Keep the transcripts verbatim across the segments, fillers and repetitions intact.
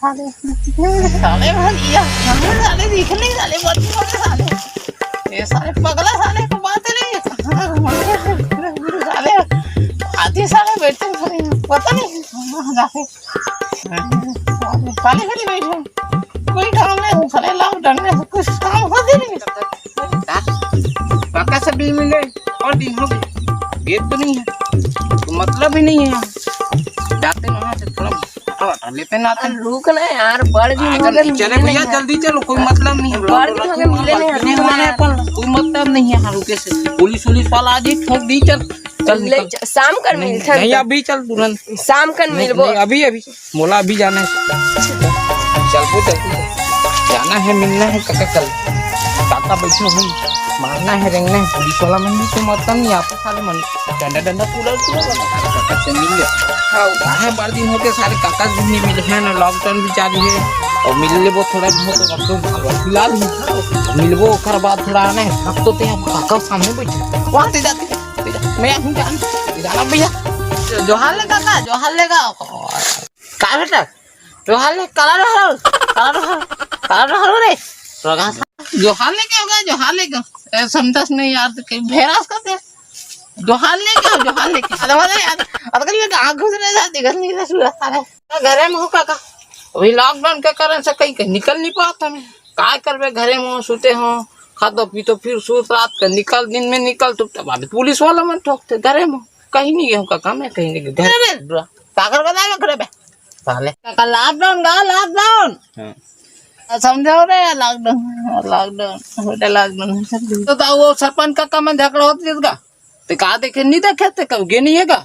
साले, साले भैया, साले दिख नहीं, साले बंद हो गए, साले। ये साले पगला, साले को बात नहीं। साले आती, साले बैठे, साले पता नहीं कहाँ जाते। साले खाली बैठे, कोई काम नहीं, साले लॉकडाउन में कुछ काम होते नहीं। काका से भी मिले, और दिन हो गए, गेट तो नहीं है, तो मतलब ही नहीं है। जाते वहाँ से थोड़ा हटा लेते ना आते। रुक ना यार, बड़ दिन हो गए, चले भैया, जल्दी चलो, कोई मतलब नहीं है। बड़ दिन हो गए, मिले नहीं, रुक ना। अपन कोई मतलब नहीं है, हाँ, रुके से पुलिस उलिस वाला आज ही ठोक दी। चल, चल, ले, निकल। शाम कर मिलथन। नहीं, अभी चल तुरंत। शाम कर मिलबो। अभी, अभी मोला अभी जाना है। चल, वो चल, जाना है, मिलना है, काका, चल। काका बैठो, हम मारना है, रेंगना है, पुलिस वाला मन भी तो मतलब नहीं आता, साले मन डंडा, डंडा, पूरा, पूरा बना, काका से मिल ले। हाँ। काहे बड़ दिन होके सारे काका से भी नहीं मिले हैं ना, लॉकडाउन भी चालू है, और मिल लेबो थोड़ा बहुत, अब तो फिलहाल मिलबो, ओकर बाद थोड़ा आना है। अब तो ते काका सामने बैठे, वहाँ ते जाते, ते जा, मैं हूँ जान, जाना भैया। जोहार ले काका, जोहार ले काका। का बेटा? जोहार ले, काला जोहार, काला जोहार, काला जोहार रे। जोहार ले के होगा, जोहार ले के। ए, समझस नहीं यार, तो कहीं भेरास करते। जोहार ले के, जोहार ले के। अरे वाला यार, अब कल ये आँख घुस नहीं जाती, घर नहीं सूरत सारे। घरे में हो काका। अभी लॉकडाउन के कारण से कहीं, कहीं निकल नहीं पाता मैं। काय करबे, घरे में हो, सुते हो, खातो पीतो, फिर सूत रात का निकल, दिन में निकल, तो तब अभी पुलिस वाला मन ठोकते घरे में। कहीं नहीं गए हो काका, मैं कहीं नहीं गए। घर में, काकर का दाई में खड़े बे। साले। काका, लॉकडाउन गा, लॉकडाउन। हाँ। समझो रे, लॉकडाउन, लॉकडाउन, बेटा, लॉकडाउन। तो, तो वो सरपंच काका मन झगड़ा होत रहिस गा। ते का देखे, नहीं देखे, ते कब गे नहीं है गा।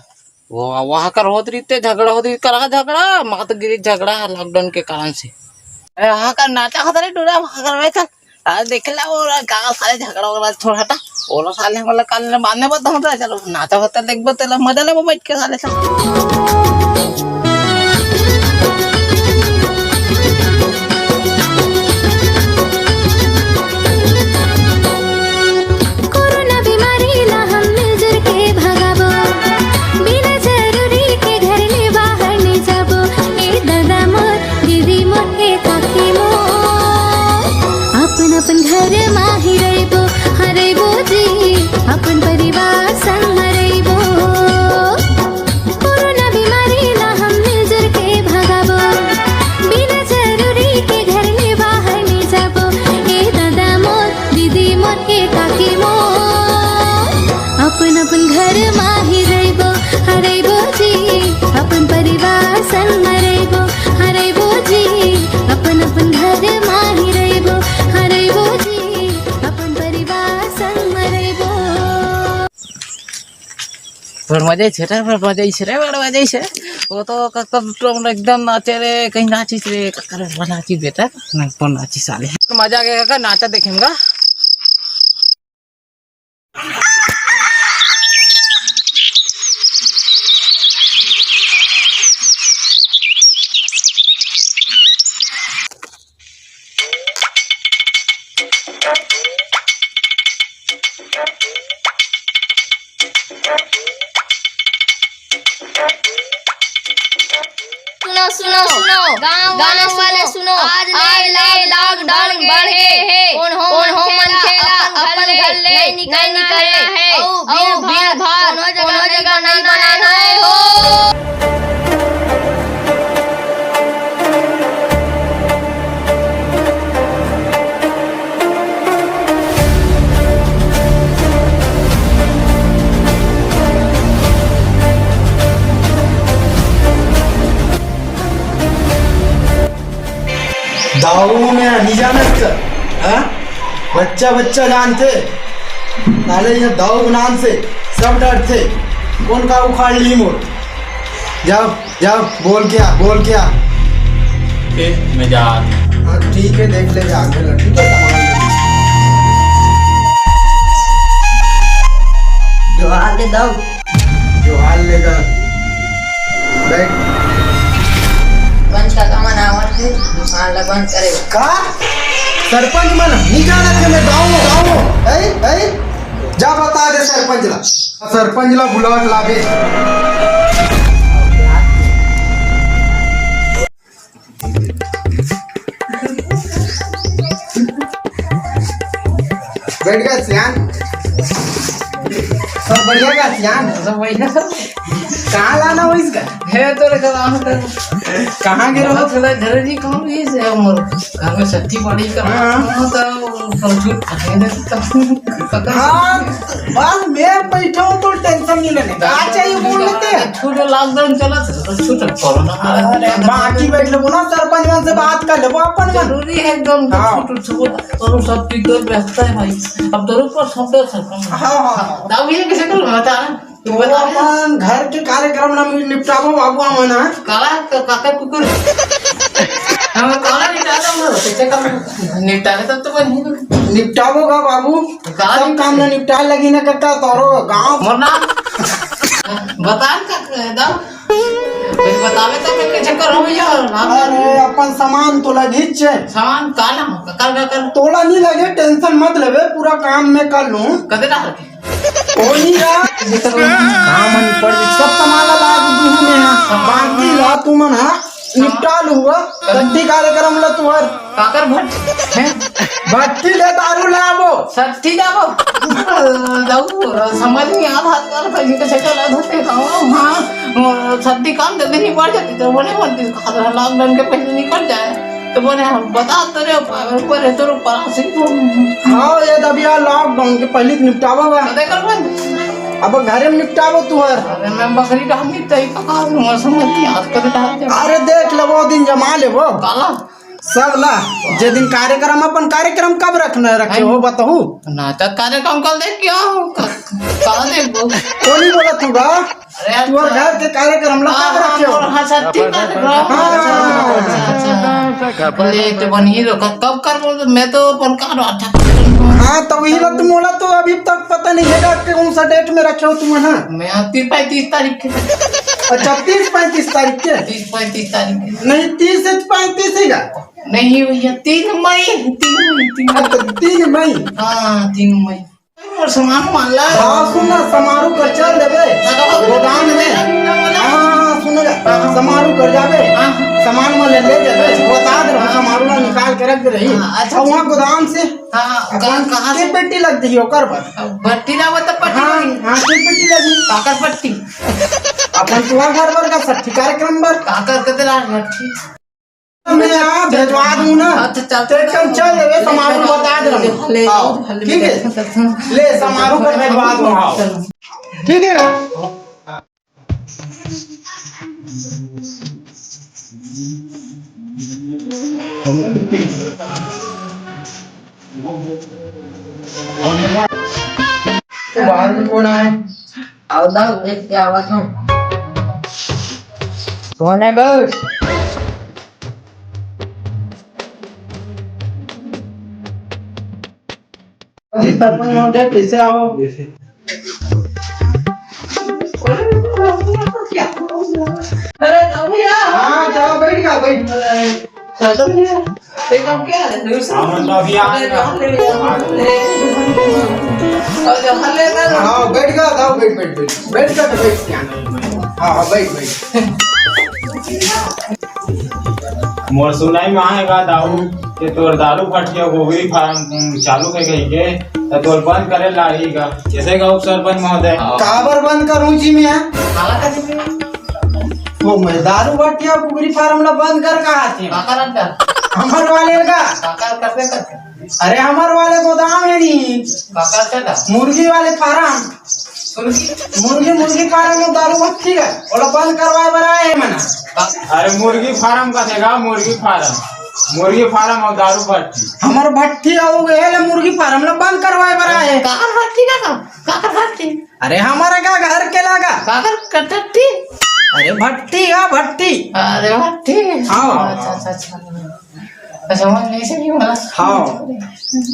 वो वहाँ कर होत रहिते, झगड़ा होत रहिते, करा झगड़ा, माँ तो गिरी झगड़ा है लॉकडाउन के कारण से। अरे वहाँ का नाचा होता रे डूरा, वहाँ कर बैठा। अरे देख ला, वो गाँव साले झगड़ा वगड़ा छोड़ हटा। वो लोग साले, मतलब, काल ने बाद में बताऊँ तो, चलो, नाचा होता, देखबो, तेला मजा लेबो बैठ के साले से। कोरोना बीमारी ला हम मिलजुल के भगाबो, बिना जरूरी के घर ले बाहर नहीं जाबो। ए दादा मोर, दीदी मोर, ए काकी मोर, अपन अपन घर मा ही रहिबो, हाँ रहिबो जी, अपन परिवार संग मा रहिबो। कोरोना बीमारी ला हम मिलजुल के भगाबो, बिना जरूरी के घर ले बाहर नहीं जाबो। ए दादा मोर, दीदी मोर, ए काकी मोर, अपन अपन घर मा ही रहिबो, हाँ रहिबो जी, अपन परिवार संग मा रहिबो, हाँ रहिबो जी, अपन अपन घर मा ही रहिबो, हाँ रहिबो जी, अपन परिवार संग मा रहिबो। तोर मजा ही छे रे, तोर मजा ही छे रे, बड़ मजा ही छे। वो तो क-, कब तो हम एकदम नाचे रे, कहीं नाचिस रे, काकर नाची बेटा, ना कौन नाची साले। मजा आ गया का नाचा देखेंगा। सुनो, सुनो, सुनो, गांव वाले सुनो, आज ले लॉकडाउन बढ़ गे हे। कोनो मनखे ला अपन घर ले नइ निकलना हे, अउ भीड़ भाड़ कोनो जगह नइ बनाना हे हो। दाऊ में नहीं जानत का? हाँ? बच्चा बच्चा जानथे। साले ये दाऊ के नाम से सब डरथे। कौन का उखाड़ ली मोर? जाओ, जाओ, बोल के आ, बोल के आ। ए, मैं जा। हाँ, ठीक है, देख ले, जा, आगे लड़, ठीक है, सामान ले। जोहार ले दाऊ। जोहार ले गा। बैठ। पंच काका मन आवत हे, दुकान ला बंद करे। का? सरपंच मन नहीं जानत हे मैं दाऊ, दाऊ। ऐ, ऐ, जा बता दे सरपंच ला। सरपंच ला बुला के लाबे। बैठ गा सियान। सब बढ़िया गा सियान? सब बढ़िया। कहाँ लाना हो इसका? हे तोरे का लाना था। कहाँ गिरो? बहुत थोड़ा जरूरी काम ही से हमर घर में सब्जी पानी का हाँ। काम होता है, वो सब छूट खाने देते तो पता हाँ, बस मैं बैठा हूँ तो टेंशन नहीं लेने का। आ चाहिए बोल लेते हैं। छूट लॉकडाउन चला था, तो छूट कोरोना आ रहा है। अरे, बाकी बैठ लेबो ना, सरपंच मन से बात कर लेबो अपन मन। जरूरी है एकदम, हाँ। छूट, छूट, और सब चीज तो व्यस्त है भाई। अब जरूर पर सब व्यस्त है। हाँ, हाँ, हाँ। दाऊ, ये कैसे कर बता? तू तो बता ना। अपन घर के कार्यक्रम ना निपटाबो बाबू, हमन ह। काला, क-, काका कुकुर। हम काला निपटा दो, हम कैसे कर निपटा ले तब तो बनी। निपटाबो गा बाबू। काला सब काम ना निपटा लगी ना करता तोरो गाँव। मोर नाम बता का दाऊ। कुछ बतावे तो मैं कैसे करो भैया? अरे अपन सामान तोला घिच। सामान काला, कर, कर, कर। तोला नहीं लगे, टेंशन मत लेवे, पूरा काम मैं कर लूँ। कदे ना हटे। कोई नहीं यार, ये तो काम नहीं पड़, सब सामान ला लाग दूँ मैं। हाँ। बाकी ला तुमन हा निपटा लूँगा। सट्ठी कार्यक्रम ला तुहर। काकर भट्टी? हैं? भट्टी ले दारू लाबो। सट्ठी जाबो। दाऊ, समझ नहीं आ रहा, हाथ पैर फैल के चला धोते खाओ। हाँ, सट्ठी काम जल्दी नहीं पड़ जाती, तो बोले मत, लॉकडाउन के पहले निकल जाए। तो बोले, "हम बता तो रहे हो, पागल पर है, तो परासी को।" हाँ, ये दबिया लॉकडाउन के पहले तो निपटावा बा। कदे करबो? अब घरे में निपटाबो तुहर। अरे, मैं बकरी डाल दी, तई का काम, मैं समझ नहीं, आज कर डाल दे। अरे, देख लेबो, दिन जमा लेबो। काला? सब ला, जे दिन कार्यक्रम, अपन कार्यक्रम कब रखना रखे हो, बताओ। ना, तो कार्यक्रम कल देख क्या हो? क-, कल देखबो। कोनी बोला तू बा? अरे, तुहर घर के कार्यक्रम ला हाँ, कब रखे हो? हाँ, हाँ, सट्ठी कार्यक्रम। हाँ। अच्छा, अच्छा, अच्छा। ले, तो बनी रहो, क-, कब करबो? मैं तो अपन का अच्छा। हाँ, तो वही ला तुम बोला, तो अभी तक पता नहीं है कि कौन सा डेट में रखे हो तुम, है ना? मैं तीस पैंतीस तारीख के। अच्छा, तीस पैंतीस तारीख के? तीस पैंतीस तारीख के। नहीं, तीस से पैंतीस ही का? नहीं भैया, तीन मई, तीन मई, तीन मई। अच्छा, तीन मई। हाँ, तीन मई। और सामान मान ला। हाँ, सुन ना, समारू कर चल देबे। हाँ, तो गोदाम में। हाँ, हाँ, हाँ, सुन ना, हाँ। समारू कर जाबे। हाँ। सामान में ले, ले जाबे। बता दे रहा, हाँ। समारू ला निकाल के रख दे रही। हाँ, अच्छा, और वहाँ अच्छा। गोदाम से हाँ, अपन कहाँ, कहाँ के से? पेटी लग दी ओकर बर। भट्टी लाबो तो पट्टी हाँ, लगी। हाँ, के पेटी लगी। काकर पट्टी? अपन तुआ घर बर का सट्ठी कार्यक्रम बर। काकर कते लाग भट्टी? मैं यहाँ भेजवा दूँ ना। अच्छा, चल, ते चल, चल, चल, ले, ले, समारू ले, बता दे रहा हूँ। ले, ले, आओ, ले, ठीक है? ले, ले, ले, समारू पर भेजवा दूँ, आओ। चलो। ठीक है। बाहर में कौन आए? आओ, आओ, देख के आवा तुम। कौन है बे? अरे सरपंच महोदय, कैसे आओ? अरे भैया। हाँ, जाओ, बैठ जाओ, बैठ। सरपंच भैया, ये काम क्या है? हाँ, मतलब अभी आ गया। और जो हल्ले ना। हाँ, बैठ गया, जाओ, बैठ, बैठ, बैठ। बैठ जा, तो बैठ क्या? हाँ, हाँ, बैठ, बैठ। मोर सुनाई में आए गा दाऊ के तोर दारू भट्टी अउ कुकरी फार्म, उम, चालू के कही के, त तोर बंद करे लागही गा। जैसे गा उप सरपंच महोदय। काबर बंद करूँ जी मैं? काला का जी? वो मैं दारू भट्टी अउ कुकरी फार्म ला बंद कर कहा थे? काका रख कर। हमर वाले का? काका करबे करके। अरे, हमर वाले गोदाम है नी। काकर चला? मुर्गी वाले फार्म। मुर्गी? मुर्गी, मुर्गी फार्म में दारू भट्टी है। ओला बंद करवाए बर आए हैं मना। अरे, मुर्गी फार्म का देगा, मुर्गी फार्म। मुर्गी फार्म अउ दारू भट्टी। हमर भट्टी अउ गए ले मुर्गी फार्म ला बंद करवाए बर आए हैं। काकर भट्टी का काम? काकर भट्टी? अरे, हमारा का घर के लागा? काकर कटट्टी? अरे, भट्टी का भट्टी। अरे, भट्टी। हाँ। अच्छा, अच्छा, अच्छा। अच्छा, वो नहीं से नहीं बोला। हाँ।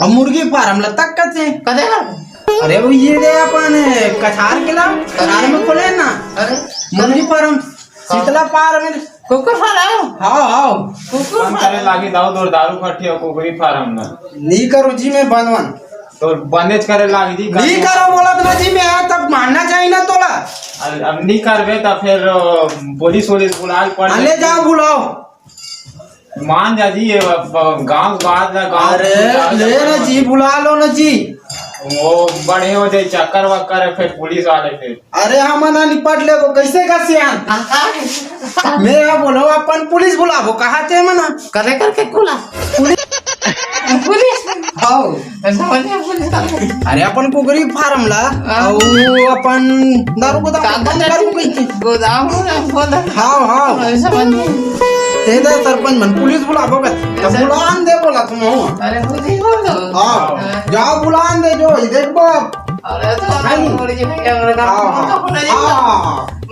अब मुर्गी फार्म ला तक कते? कते का? अरे वो ये दे अपन कछार के ला, कछार में खोले ना। अरे। मुर्गी फार्म, हाँ। शीतला फार्म। कुकुर फार्म? हाँ, हाँ। कुकुर बंद करे फार्म। लागी दाऊ तोर दारू भट्टी अउ कुकरी फार्म ना। नी करो जी मैं बंद वन। तो बंदेज करे लागी जी। नी करो बोला तो ना जी मैं, यहाँ तक मानना चाहिए ना तोला। अब, अब नी करबे तो फिर, अ, पुलिस वोलिस बुलाए पड़ अरे जाए। जाओ बुलाओ। मान जा जी, ये ब-, ब-, गाँव बात ना, गाँव अरे, बात ले ना। ना जी, बुला लो ना जी। वो बड़े हो जाए, चक्कर वक्कर है, फिर पुलिस वाले फिर। अरे, हमन ह निपट लेबो, कैसे का सियान? मैं ह बोलो, अपन पुलिस बुलाबो, कहा थे मन ह? करे करके कुला। पुलिस? पुलिस? हाँ। ऐसा हो गया पुलिस का? अरे, अपन कुकरी फार्म ला, हाँ। अउ अपन दारू गोदाम का बंद दारू करू कही थी। गोदाम हो ना, खोल। हाँ, हाँ। ऐसा बंद नहीं। ते दा सरपंच मन पुलिस बुलाबो का? तो ऐसा बुलान दे बोला तुम हो। अरे, पुलिस बोल दो। हाँ। हाँ। जाओ बुलान दे जो, ये देख बाप। अरे तो नहीं। थोड़ी जी भैया, मेरे का हाँ, मोर का फोन है जी। हाँ।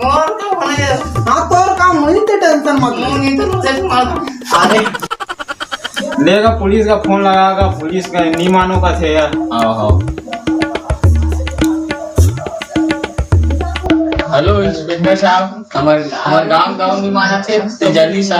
मोर का फोन है जी। हाँ, तोर काम होई, ते टेंशन मत ले। नहीं तो मुझे मार। अरे, लेगा पुलिस का फोन लगागा, पुलिस का नहीं मानो का थे यार। हाँ, हाँ। हेलो इंस्पेक्टर साहब, हमर, हमर गांव, गांव नहीं माना थे, तो जल्दी सा।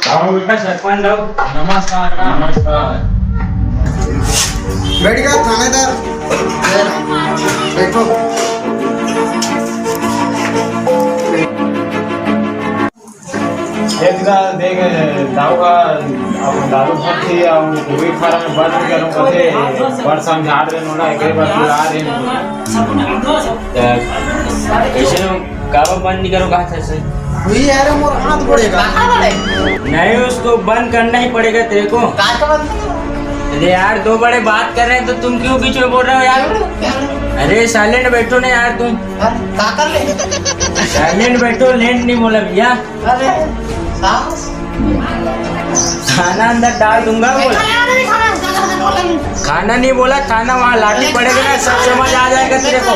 आओ बेटा, सरपंच आओ। नमस्कार। नमस्कार। बैठ गया थानेदार। बैठो। एक ना देख, दाऊ का, अब दारू भर्ती और गोभी फार्म में बंद करो, कथे, बड़ समझा रहे हो ना, एकरे बाद बुला रहे हो। त कैसे हो? काबर बंद नहीं करो, कहा था सर? वही यार, मोर हाथ पड़ेगा। नहीं, उसको बंद करना ही पड़ेगा तेरे को। अरे यार, दो बड़े बात कर रहे हैं तो तुम क्यों बीच में बोल रहे हो यार? अरे साइलेंट बैठो ना यार तुम। हाँ, का कर ले? साइलेंट बैठो, लेंट नहीं बोला भैया। अरे, साहब। खाना अंदर डाल दूंगा, बोला। खाना नहीं खाना, खाना नहीं बोला। खाना नहीं बोला, खाना वहाँ लाठी पड़ेगा ना, सब समझ आ जाएगा तेरे को।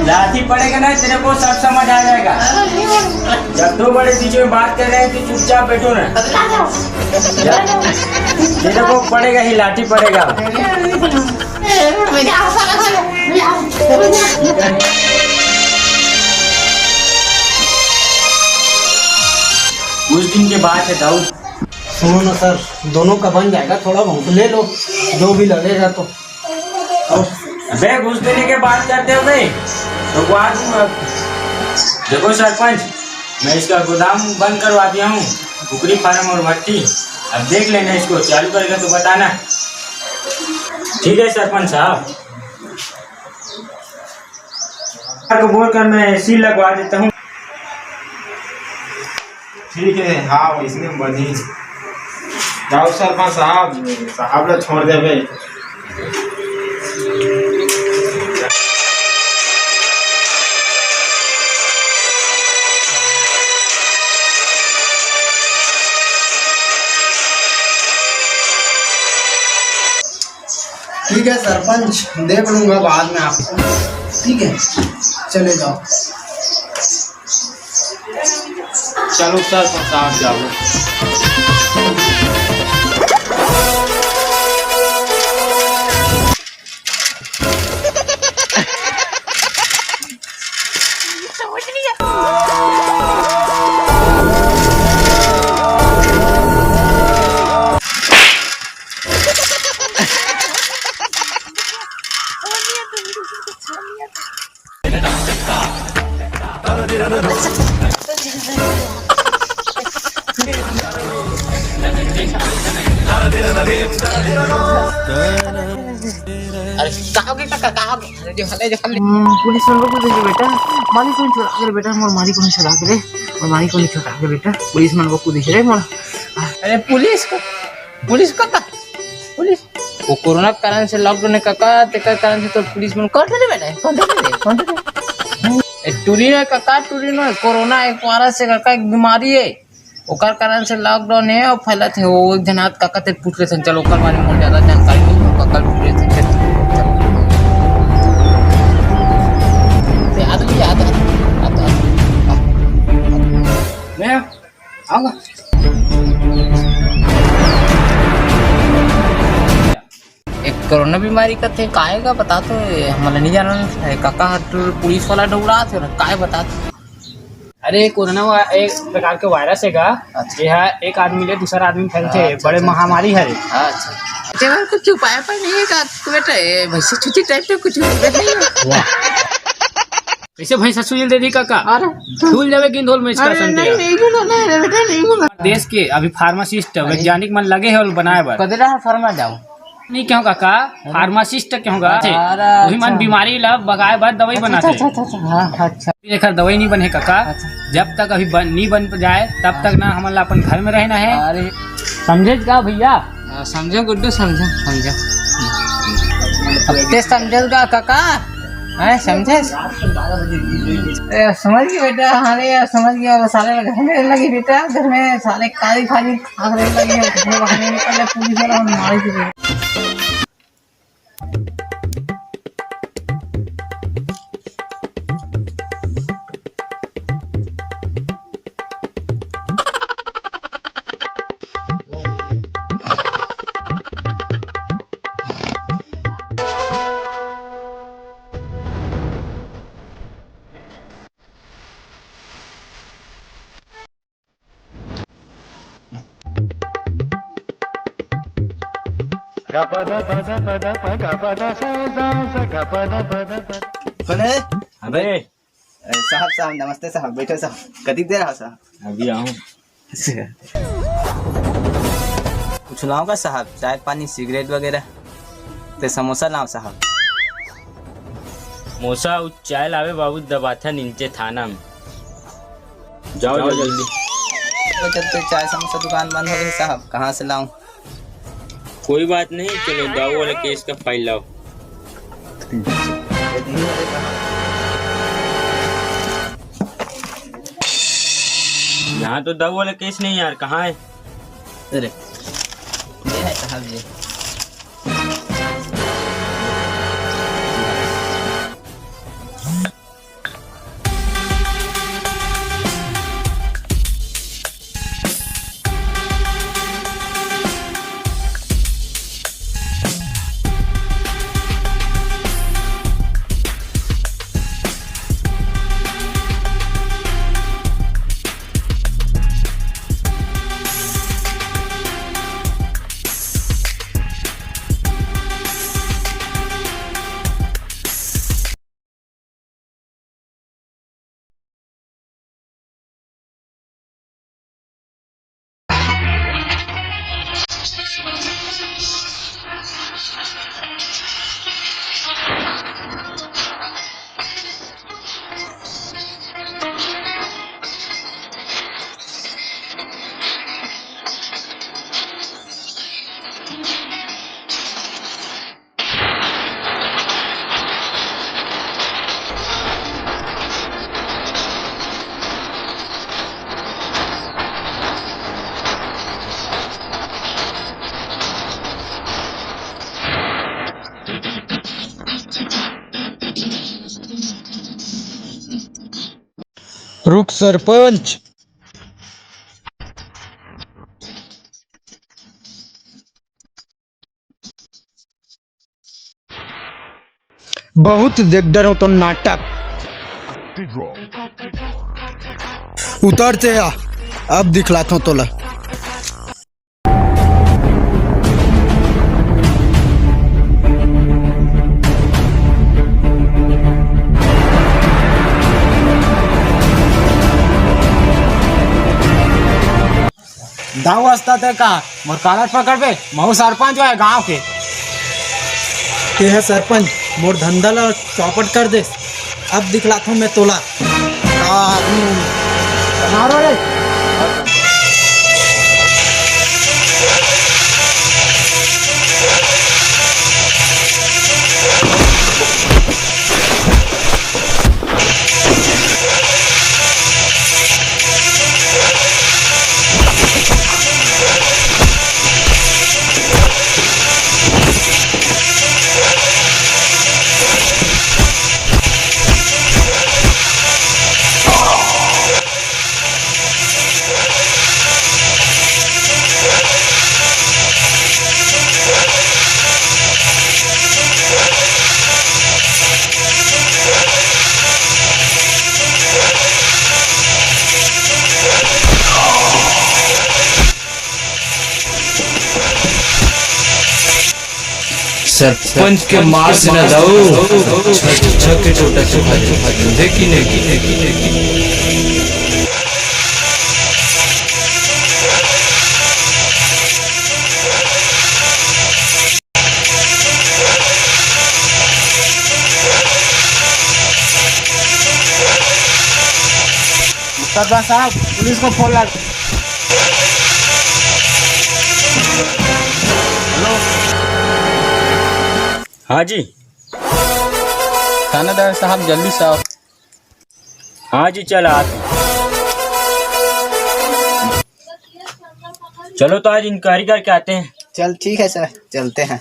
लाठी पड़ेगा ना, तेरे को सब समझ आ जाएगा। जब दो बड़े बीच में बात कर रहे हैं, तो चुपचाप बैठो ना। तेरे को पड़ेगा ही, लाठी पड़ेगा। कुछ दिन के बात है दाऊ। सुनो ना सर, दोनों का बन जाएगा, थोड़ा बहुत ले लो, जो भी लगेगा तो। अबे घूस देने के बात करते हो बे, तो वो आज देखो सरपंच, मैं इसका गोदाम बंद करवा दिया हूँ, कुकरी फार्म और भट्टी। अब देख लेना, इसको चालू करेगा तो बताना। ठीक है सरपंच साहब। को बोल कर मैं सील लगवा देता हूँ। ठीक है, हाँ, इसने बनी। जाओ सरपंच साहब, साहब ला छोड़ देबे। ठीक है सरपंच, देख लूंगा बाद में आपको। ठीक है, चले जाओ। चलो सरपंच साहब, जाओ। अरे, कहाँ गए काका, कहाँ गए? अरे, जो हले, जो हले। हम्म, पुलिस मन को दे दे बेटा, मालिक को छुड़ा के बेटा, मोर मालिक को छुड़ा के दे, मोर मालिक को छुड़ा के बेटा, पुलिस मन को दे दे मोर। अरे, पुलिस को, पुलिस को का? पुलिस? वो कोरोना के कारण से लॉकडाउन है काका, तेकर कारण से तो पुलिस मन कौन थे बेटा? कौन थे? कौन थे? ए, टूरी ना काका, टूरी ना, कोरोना एक वायरस है काका, एक बीमारी है। ओकर कारण से लॉकडाउन हे अउ फैलत हे। वो एक झन आत काका ते पूछ लेथन, चल ओकर बारे में मोर ज्यादा जानकारी नइ हे, ओकर कल पूछ लेथन, चल। चल। ते आत भी आत, आत, आत, आत। आऊंगा। एक कोरोना बीमारी कथे, काय का बता तो, हमन ला नहीं जानन। ए, काका हर पुलिस वाला डौड़ात हे, काय बता तो? अरे, कोरोना वा-, एक प्रकार के वायरस हे गा, अच्छा। ये हा एक आदमी ले दूसरा आदमी फैलथे, अच्छा, बड़े अच्छा, महामारी हरे। अच्छा। तेरे कुछ उपाय पर नहीं है का बेटा? ए, भैंसे छुट्टी टाइप के कुछ नहीं है। वाह। कैसे भैंसा सुई ल दे दी काका? अरे। फूल जावे गिंधोल में इसका अरे, संतिया। नहीं, नहीं, नहीं, नहीं, नहीं, नहीं, नहीं, नहीं। देश के अभी फार्मासिस्ट, अरे। वैज्ञानिक मन लगे हे ओला बनाए बर। कदे रहा फार्मा जाओ। नहीं क्यों काका? अरे। फार्मासिस्ट क्यों गा? अरे, वही मन अच्छा। बीमारी ला भगाए बर दवाई अच्छा, बनाथे। अच्छा, अच्छा, अच्छा, हाँ, अच्छा। एकर दवाई नहीं बने काका। अच्छा। जब तक अभी बन, नहीं बन जाए, तब तक ना हमन ला अपन घर में रहना है। अरे। समझे का भैया? हाँ, समझो गुड्डू, समझो, समझो। अब ते समझेगा काका? हैं, समझे? ए, समझ गया बेटा, हाँ रे, समझ गया, वो साले घर में लगी बेटा, घर में साले काली खाली खाने लगी, घर में बाहर नहीं निकल रहे, पुलिस वाला मार के। कौन है? अबे। ए, साहब, साहब, नमस्ते साहब, बैठो साहब। कतिक देर हो साहब? अभी आऊँ। कुछ लाओ का साहब, चाय पानी, सिगरेट वगैरह? ते समोसा लाओ साहब। समोसा अउ चाय लावे बाबू, दबाथा निंचे थाना में। जाओ, जाओ जल्दी। तो चलते चाय समोसा दुकान बंद हो गई साहब, कहाँ से लाऊं? कोई बात नहीं, चलो दाऊ वाला केस का फाइल लाओ। यहाँ तो दाऊ वाला केस नहीं यार, कहाँ है? अरे, ये है साहब जी। रुक सरपंच। बहुत देख डरो तो नाटक। उतर से आ, अब दिखलात हूँ तोला। दाऊ हंसता ते का? मोर कालर पकड़बे? महू सरपंच होय गांव के। ते है सरपंच, मोर धंधा ला चौपट कर दे। अब दिखलात हूँ मैं तोला। का आदमी हूँ। मारो रे। सरपंच के मार से न दाऊ, छक्के चोटा सुखा दे। देखी नहीं, देखी नहीं, देखी नहीं। सरपंच साहब, पुलिस को फोन लगा। हेलो। हाँ जी। थानेदार साहब, जल्दी से आओ। हाँ जी, चल आत हँव। चलो तो आज इंक्वायरी करके आते हैं। चल ठीक है सर, चलते हैं।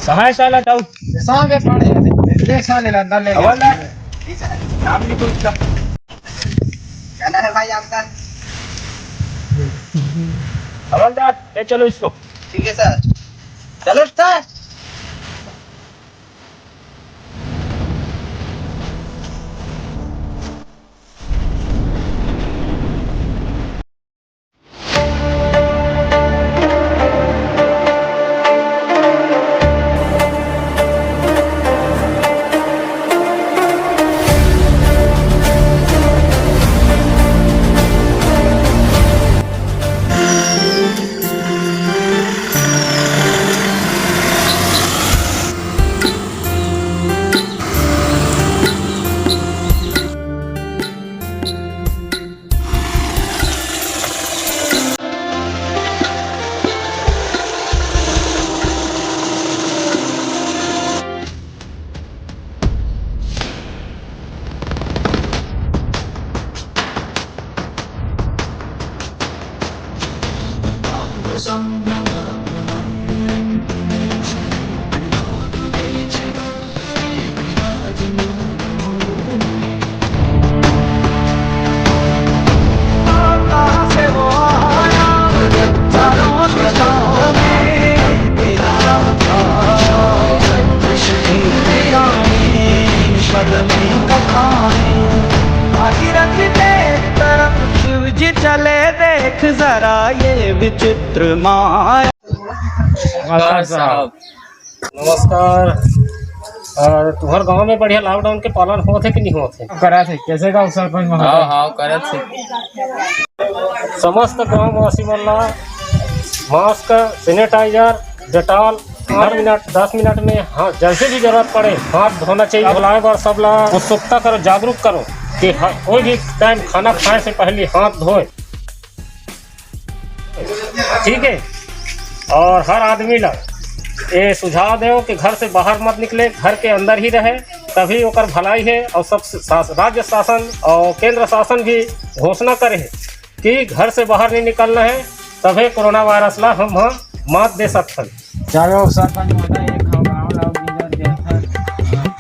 कहाँ है साला दाऊ? सांगे पड़े हैं। देख साले ला, अंदर ले गया। हवलदार, नाम लिखो इसका। क्या नाम है भाई आपका? हवलदार, ले चलो इसको। ठीक है सर, चलो सर। नमस्कार। अ, तुम्हर गांव में बढ़िया लॉकडाउन के पालन होत हे कि नहीं होत हे? करत हे, कैसे गांव सरपंच महोदय? हाँ, हाँ, करत हे। समस्त गांववासी मन ला मास्क, सैनिटाइजर, डेटॉल हर मिनट, दस मिनट में हाथ, जैसे भी जरूरत पड़े, हाथ धोना चाहिए। धुलाए बर सब ला उत्सुकता करो, जागरूक करो कि हर कोई भी टाइम खाना खाए से पहले हाथ धोए। ठीक है, और हर आदमी ला ये सुझाव देव कि घर से बाहर मत निकले, घर के अंदर ही रहे, तभी ओकर भलाई है। और सब शास-, राज्य शासन और केंद्र शासन भी घोषणा करे है कि घर से बाहर नहीं निकलना है, तभे कोरोना वायरस ला हम, हम मात दे सकथन। चलो सरपंच महोदय, एक हम गाँव ला गिंजर देथन।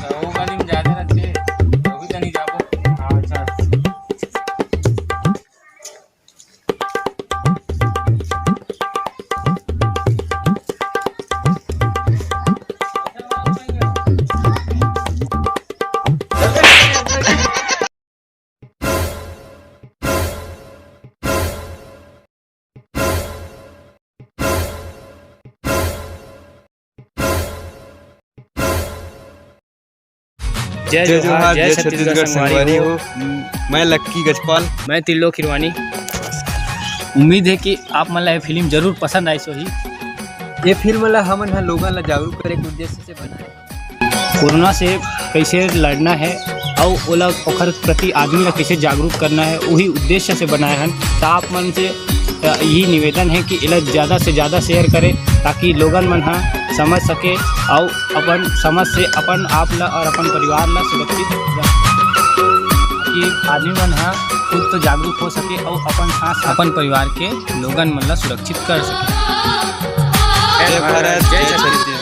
तो वो गली में जादे रहते, तो भी तनी जाबो। हाँ, चल। जय जय जोहार, जोहार, जय जय छत्तीसगढ़ छत्तीसगढ़ संगवारी संगवारी हो। हो। मैं लक्की गजपाल। मैं त्रिलोक हिरवानी। उम्मीद है कि आप मन ला ये फिल्म जरूर पसंद आइस होही। ये फिल्म ला हमन ह लोगन ला जागरूक करे के उद्देश्य से बनाए। कोरोना से कैसे लड़ना है अउ ओला, ओकर प्रति आदमी ला कैसे जागरूक करना है, वही उद्देश्य से बनाए हन। त आप मन से, अ, यही निवेदन है कि एला ज्यादा से ज्यादा share करें, ताकि लोगन मन ह समझ सके अउ अपन समझ से अपन आप ला और अपन परिवार ला सुरक्षित रख सके। कि आदमी मन ह खुद तो जागरूक हो सके अउ अपन साथ, अपन परिवार के लोगन मन ला सुरक्षित कर सके। जय भारत, जय छत्तीसगढ़।